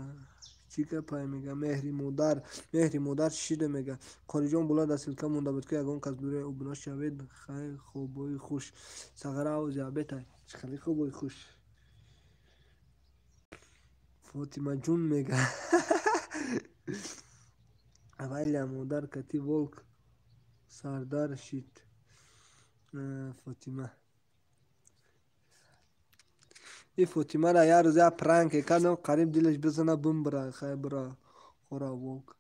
Чӣ гапай, мега, меҳри модар, меҳри модар шида, мега. Қориҷон, боло дар ссылка монда буд ки ягон кас дуре обуна шавед. Хайр, хобои хуш. Сағара овози абетай, хеле хобои хуш. Фотимаҷун мега. Авалия модар кати волк сардар шид. Фотима. И Фотимара як рӯз як пранке кардам, қариб дилаш бизана бимбира, хай бира хора волк.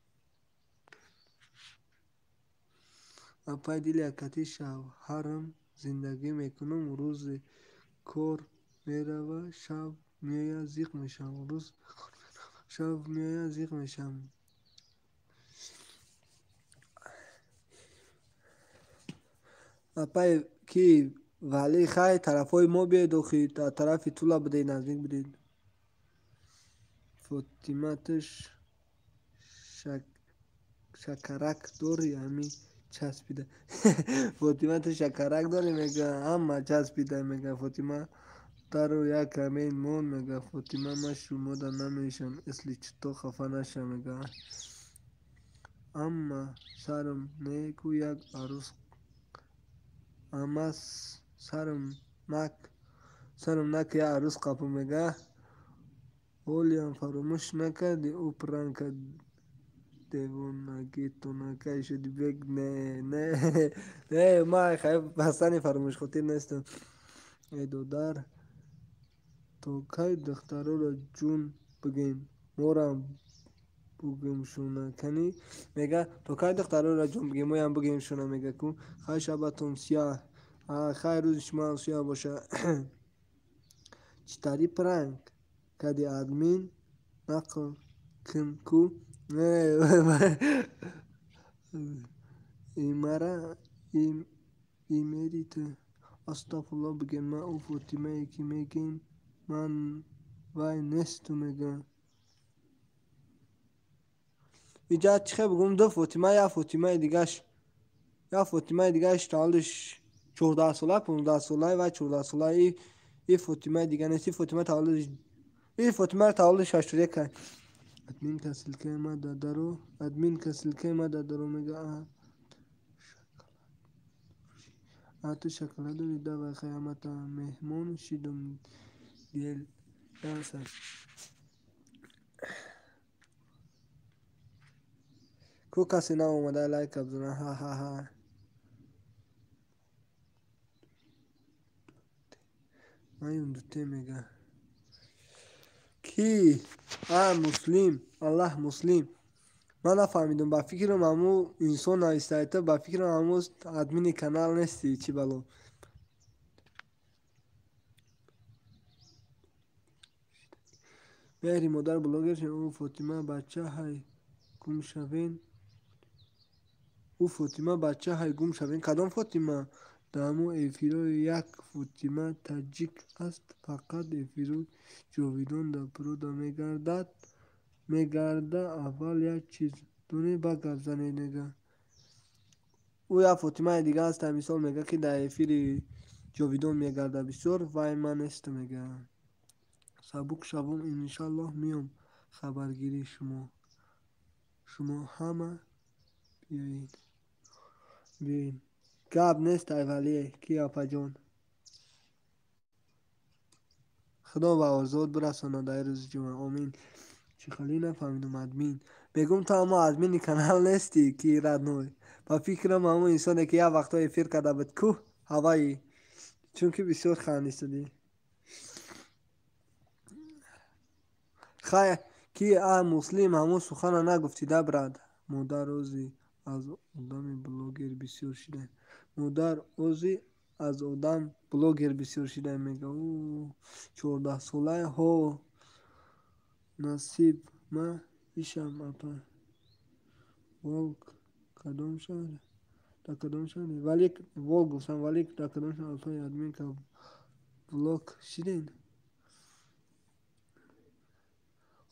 Апай дилия кати шавҳарам зиндагӣ мекунам, рӯзи кор мерава, шаб меояд, зиқ мешавам. Рӯз шаб меояд, зиқ мешавам. Апай ки вале хай тарафҳои мо биёед охи, тарафи Тула бидед, наздик бидед. Фотима ту шакарак дорӣ, ҳами часпида. Фотима ту шакарак дорӣ, мега, ҳама часпида, мега Фотима. Дару як камен мон, мега Фотима, ман шумода намешам, если чито хафа наша, мега. Амма сарм неку як арӯс, амма сарм нак як арӯс қапу, мега. Ҳолиам фаромӯш накарди ӯ пранка девонагитонакай шуди бег. Не, не, не, ман ҳастани фаромӯшхотир нестам. Эй додар, то кай духтароро ҷун бигем, морам бугемшуна кани? Мега, то кай духтароро ҷун бигем, моям бугемшуна, мега ку. Хай шабатон сияҳ, хай рӯзи шумоам сияҳ боша. Чӣ тари пранк кади админ нақл кун ку? Не, имара имери ту. Астағфирулло бигем, ман ӯ Фотимае ки мегем, ман вай несту, мега. Иҷа чӣ хел бигӯм, ду Фотима, як Фотимаи дигаш, як Фотимаи дигаш таваллудаш 14 сола, 15 сола, вай 14 сола. И Фотимаи дига нест, и Фотима таваллудаш, и Фотима таваллудаш 81. Админ ка ссылкаи ма дадаро, админ ка ссылкаи ма дадаро, мега. А ту шоколад дорӣ, давай, хай ҳамата меҳмон шидум дел данса. Ку касе наомада лайка бизана, ҳа-ҳа-ҳа. Маюм дуте, мега. Ки? А, муслим, Аллаҳ муслим. Ман нафаҳмидум, ба фикрам ҳамун инсон навистаита, ба фикрам ҳамун админи канал нестӣ, чӣ бало. Меҳри модар блогер шуд, ӯ Фотима бача ҳай гум шавен. Ӯ Фотима бача ҳай гум шавен. Кадом Фотима? Дар ҳамун эфирои як Фотима таҷик аст, фақат эфирои ҷовидон дар природа мегардад. Мегарда, аввал як чиз донед, баъд гап занед, мега. Ӯ як Фотимаи дига аст, мисол мега, ки дар эфири ҷовидон мегардад бисёр, вай ман нестам, мега. Сабук шавум, иншаллоҳ меом хабаргирии шумо. Шумо ҳама биёед. Биёед. Гап нест, ай вале, ки апаҷон. Худо ба орзуот бирасонад дар рӯзи ҷумъа. Омин. Чӣ хеле нафаҳмидум админ. Мегӯм ту ҳамо админи канал нестӣ, ки родной. Ба фикрам ҳамон инсоне ки як вақтҳо эфир карда буд ку ҳаваи. Чунки бисёр хандистадӣ. Хай ки а муслим ҳамон сухана нагуфтӣ да брат. Модар ози аз одами блогер бисёр шидаем. Модар ози аз одам блогер бисёр шидаем, мега. Ӯ 14 солаи ҳо насиб ма ишам апа. Волк кадом шаҳр? Дар кадом шаҳре? Валик волк гуфтам, валик дар кадом шаҳр? Апаи админ ка блок шиден?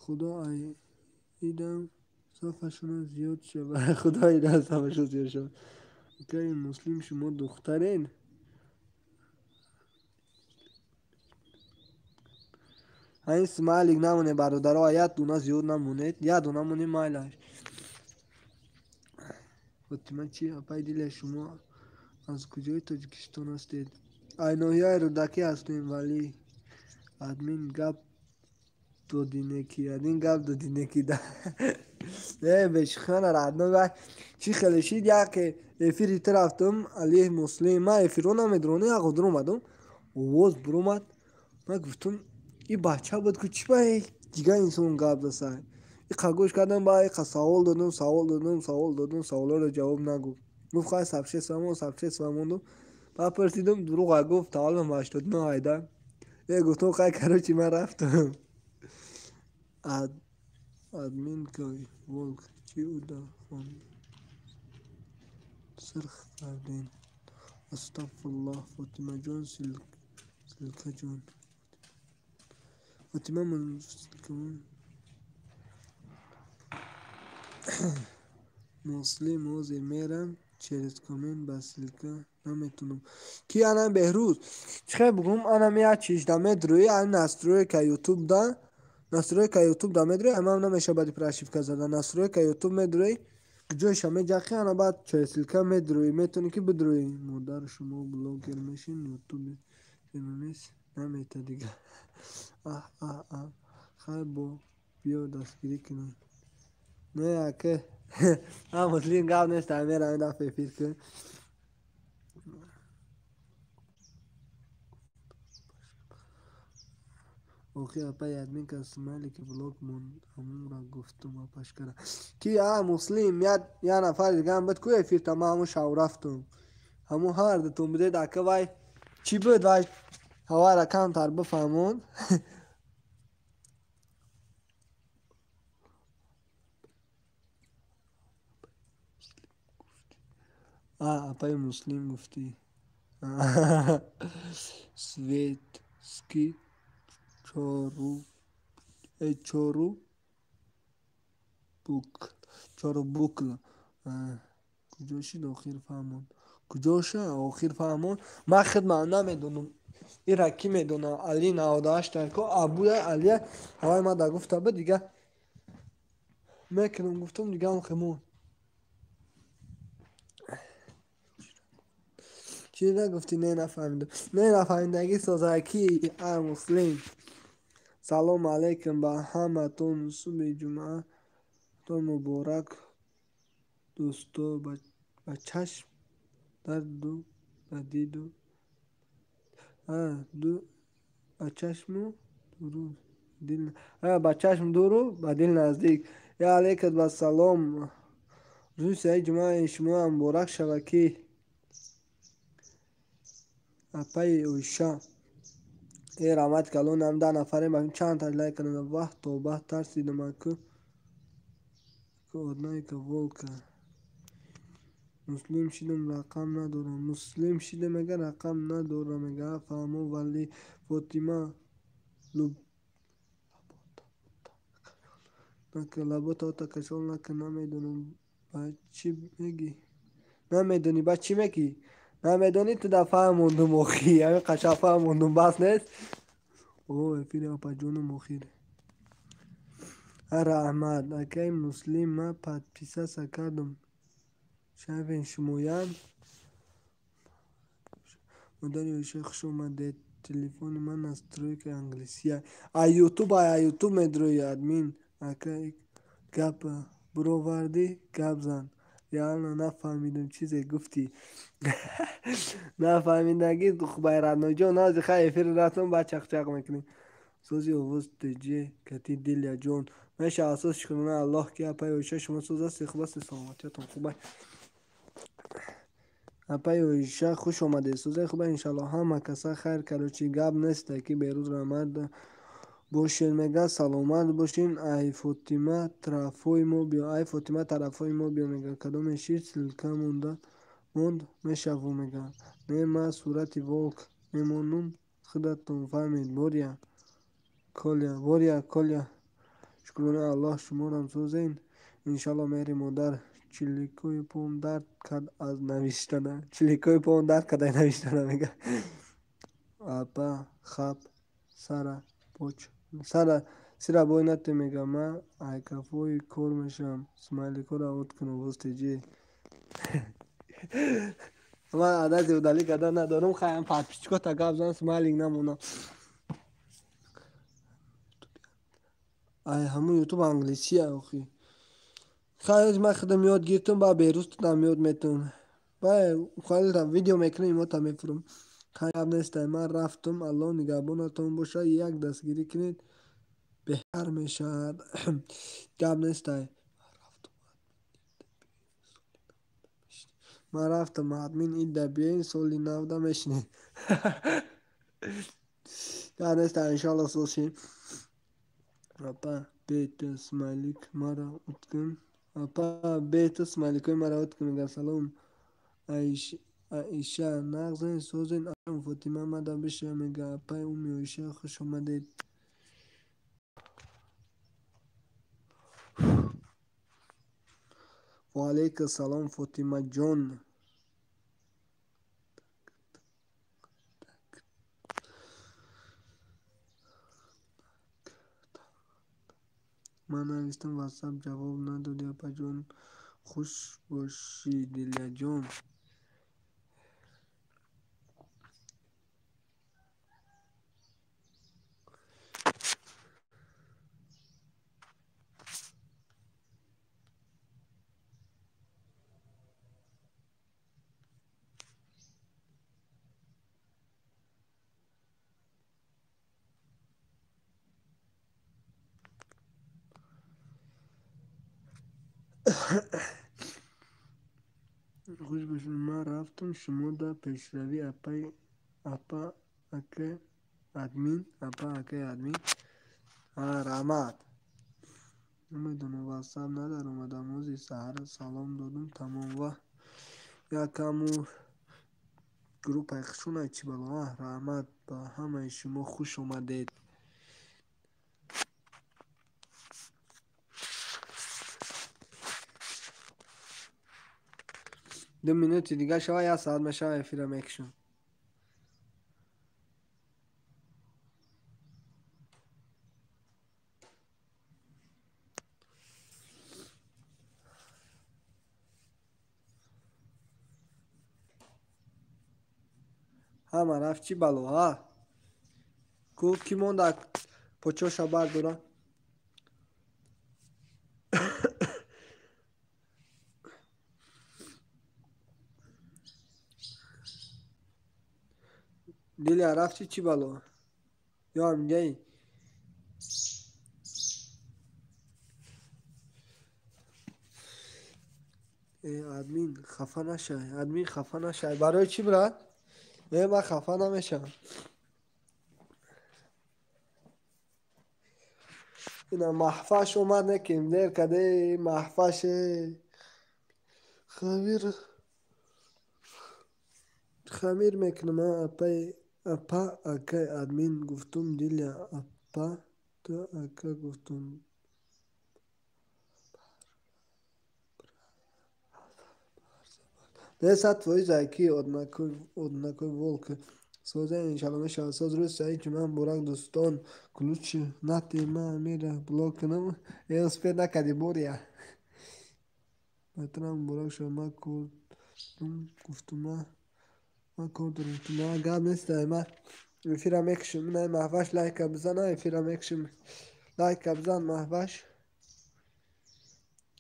Худо ай идам сафашона зиёд шавад. Худо идам сафашон зиёд шавад. Акаи муслим шумо духтарен? Ҳамин смайлик намонед, бародаро, як дона зиёд намонед, як дона монед майлаш. Фотима чӣ? Апаи дилия шумо аз куҷои Тоҷикистон ҳастед? Ай ноҳияи Рӯдакӣ ҳастем, вале админ гап додинеки, админ гап додинеки да. Не, бешухана родной, вай чӣ хеле шид, яке эфири ту рафтум, Алиев Муслим, ман эфирро намедрони, яқо дуромадум, овоз буромад, ман гуфтум, и бача буд ку, чӣ ба дигар инсон гап засай? Иқа гӯш кардам, ба иқа савол додум, савол додум, савол додум, саволоро ҷавоб нагуфт. Гуфт, хай сообщество мондум. Баъд пурсидум, дурӯға гуфт, таваллудам 89 айда. Е, гуфтум, хай, короче, ман рафтам. Админка волк чӣ уда хон сирх кардем? Астағфируллоҳ, Фотимаҷон, ссылкаҷон. Фотима ссылкамон. Муслим, ҳозир мерам через коммент, ба ссылка наметунам. Ки ана Беҳрӯз? Чӣ хел бугум, анам як чизда медрӯи, ан настройка ютуб да, настройка ютуб да медрӯи, амам намеша баъди прошивка зада. Настройка ютуб медрӯи, ҷойша меҷақи, ана баъд через ссылка медрӯи, метавонӣ ки бидрӯи. Модар, шумо блогер мешин, ютуби ММС намета дига. Аҳ, аҳ, аҳ. Хай бо биё дастгирӣ кунем. Не, ака. А, Муслим, гап нест, мерам дафъа эфир кун. Охи, апай админка смайлики влог монд, ҳамонро гуфтум, апашкара. Ки а Муслим, я нафари дигаам буд ку эфирта, ман ҳамон шав рафтум. Ҳамон ҳар дутон будед, ака, вай чӣ буд, вай ҳавайра камтар бифаҳмон. А, апай Муслим гуфтӣ. Светский чору бук, чору букл. Куҷо шид охир фаҳмон? Куҷо ша охир фаҳмон? Ман хидмат намедонам. Ира кӣ медона? Али 98 ко Абуя Алия ҳавай ма да гуфта буд, дига мекунам гуфтум, дига он хемон. Чӣ нагуфтӣ? Не, нафаҳмидам. Не, нафаҳмидагӣ соза ки а Муслим. Салом алейкум ба ҳаматон, субҳи ҷумъатон муборак, дӯсто, ба чашм дарду ба диду ба чашму дуру дил, ба чашм дуру ба дил наздик. Я алейкум ба салом. Рӯзи саи ҷумъаи шумо муборак шава ки апаи Оиша. Э, раҳмат калон, ам 10 нафарем, чанд та лайк кардам. Ваҳ, тоба, тарсидам, аку. Однака волка. Муслим шидам, рақам надорам. Муслим шидам, мега рақам надорам, мега фаҳмо, вале Фотима луб нака лабота ота кашол нака, намедонам ба чӣ мегӣ. Намедонӣ ба чӣ мегӣ? Намедонӣ, ту да фаҳмондум охи, ҳамин қаша фаҳмондум, бас нест? О, эфири апаҷонум охир. Раҳмат, акаи Муслим, ман подписаться кардум. Шавен шумоям. Модари Оиша, хуш омадед. Телефони ман настройка англисия. А ютуб, а ютуб медрои админ. Ака, гап буровардӣ, гап зан. Реально нафаҳмидам чизе гуфтӣ. Нафаҳмидагӣ байрадноҷон, нази хай эфир рафтам, баъд чақчақ мекунем. Сози овоз ТЖ кати Дилия ҷон. Меша асос шукрона Аллоҳ ки апаи Оиша шумо соз ҳастед, хуб ҳастед, саломатиятон хуб. Апаи Оиша, хуш омадед. Созаи хуба иншаллоҳ, ҳама каса хайр, короче гап нест, ки Берӯз раҳмат бошед, мега саломат бошин. Ай Фотима тарафҳои мо биё, ай Фотима тарафҳои мо биё, мега кадоме шир ссылка монда монд мешаву, мега. Не, ман сурати волк мемонум, худатон фаҳмед. Боря Коля, Боря Коля, шукрона Аллоҳ, шуморам созен иншаллоҳ. Меҳри модар, чиликои пом дард кард аз навиштана, чиликои пом дард кард аз навиштана, мега. Апа хаб сара поч сара сира бой нате, мега, ман айкафои кор мешавам. Смайликҳоро от кун овоз теҷи. Ман адази удалӣ кардан надорам, хаям подписчикота гап зан, смайлик намонам. Ай ҳамун ютуб англисия охи. Хайр, ман худам ёд гирифтам, ба берӯз тудам ёд метавам. Ба халилам видео мекунем, имота мефурам. Хайр нестай, ман рафтам, Аллоҳ нигаҳбонатон бошад, як дастгирӣ кунед, беҳтар мешавад. Гап нестай. Ман рафтам, админ идда биёин, соли навда мешинем. Гап нестай, иншоалло созшем. Апа, бета смайлик мара уткун. Апа, бета смайликои мара уткун. Мега салом. Аиша, нағзен, созен, акам Фотима мада биша. Мега апаи Уми Оиша, хуш омадед. Ва алайкум салом, Фотимаҷон. Ман навиштам ватсап, ҷавоб надодӣ, апаҷон. Хуш бошӣ, Дилияҷон. Хуш бошед, ман рафтам, шумо дар пешравӣ апа ака админ, апа акаи админ. Раҳмат. Намедонам, ватсап надаромадам, ози саҳар салом додум, тамом. Ва якаму группаи хушонай чӣ бало. Раҳмат ба ҳамаи шумо, хуш омадед. Ду минути дигар шава, як соат мешава, эфира мекушам. Ҳама рафт, чӣ бало, ҳа? Ку кӣ монда почоша бардора? Дилия рафти, чӣ бало? Ё ҳаминҷаи? Админ хафа нашай, админ хафа нашай. Барои чӣ, брат? Ман хафа намешавам. Ина маҳфаш омад, неким дер каде маҳфаше. Хамир мекунам, апаи апа акай админ гуфтум, Дилия апа ту ака гуфтум. Не сад фоиз айки однакой волк. Созен иншалло мешавад. Соз рӯз саид ҷумъа муборак, дӯстон. Ключ нати ма мера блок кунам. Успед накарди, боря. Батрам муборак шава, ма кор гуфтум, ма кор дорам гуфтум. Гап нестай, ма эфира мекушам. На маҳваш лайка бизан, эфира мекушам. Лайка бизан маҳваш.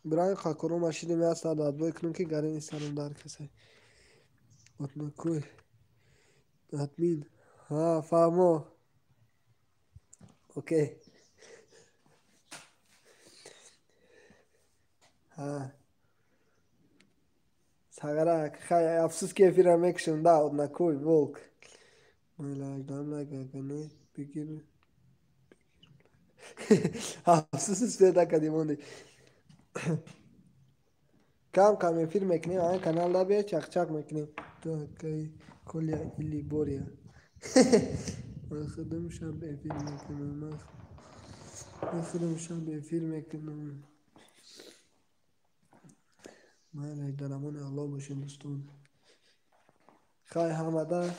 Биран қакоро машинем, як саат отбой кунам, ки гарини сарам дар касай. Однакой админ. Ҳа, фаҳмо. Окей. Ҳа. Сагарак, хай, афсӯс ки эфира мекушам, да, однакой волк. Майла, аждаҳам лайк акане, бигир. Афсӯс успед накардӣ, монди. Кам кам эфир мекунем, ан канал да биё, чақчақ мекунем. Ту акаи Коля или Боря? Ман худам шаб эфир мекунам. Ман худам шаб эфир мекунам. Майла, дар амони Аллоҳ бошед, дӯстон. Хай ҳамада.